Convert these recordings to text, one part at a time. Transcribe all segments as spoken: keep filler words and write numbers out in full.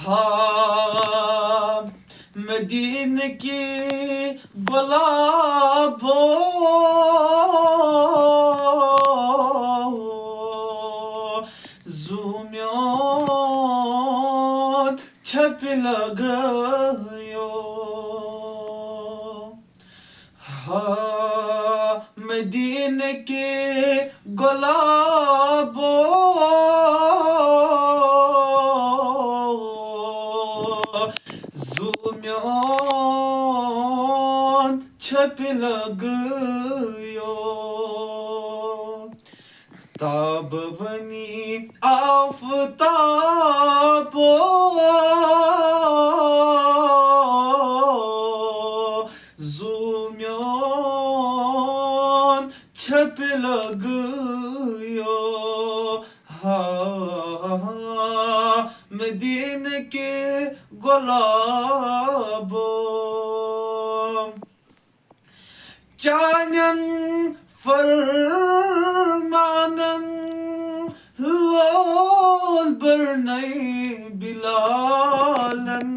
ہا مدینہ کی گلابو، زو میون چھپہِ لگیو۔ ہا مدینہ کی گلابو، زو میون چھپہِ لگیو۔ تاب ونی آفتابو، زو میون چھپہِ لگیو۔ ہا مدینہ کے گلابو، چانین فرمانن لول برنئی بلالن،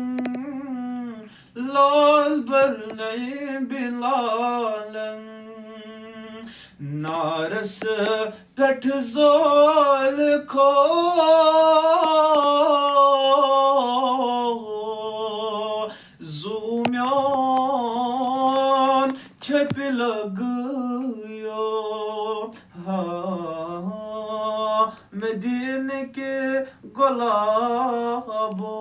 لول برنئی بلالن۔ نارس پٮ۪ٹھ زول کھو، زو میون چھپہِ لگیو۔ ہا مدینہ کے گلابو،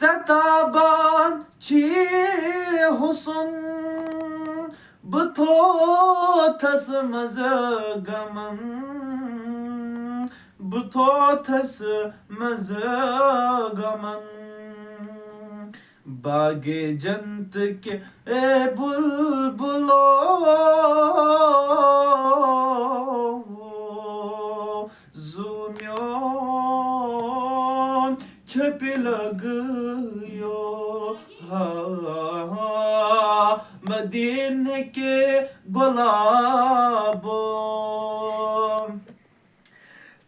ژےٚ تابان چھی حسن، بہٕ تھوتھس منٛز غمن، بہٕ تھوتھس منٛز غمن۔ باغِ جنت کے اے بلبلو، زو میون چھپہِ لگیو۔ ہا مدینہ کے گلابو،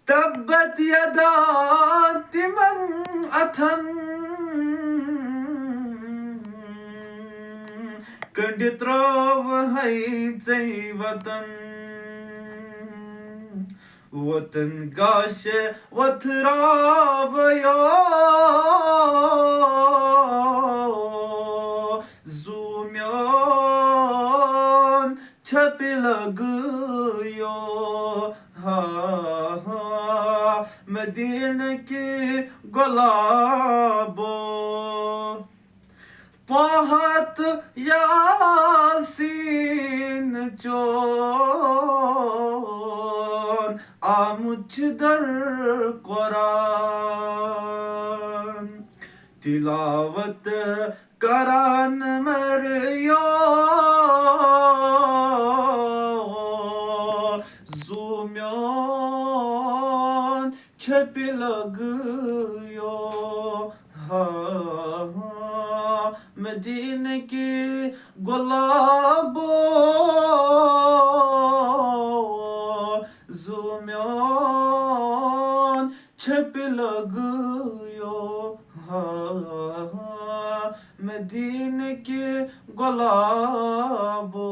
تبت یدا تِمن اتھن، کنڈِ ترٲوہے ژے وطن۔ وطن گاشہِ وتھراویو، زو میون چھپہِ لگیو۔ ہا ہا مدینہ کے گلابو، طٰہہ تہٕ یاسین چون آمُت چھُ در قرآن۔ تلاوت کران مریو، زو میون چھپہِ لگیو۔ ہا مدینہ کے گلابو، زو میون چھپہِ لگیو۔ ہا مدینہ کے گلابو۔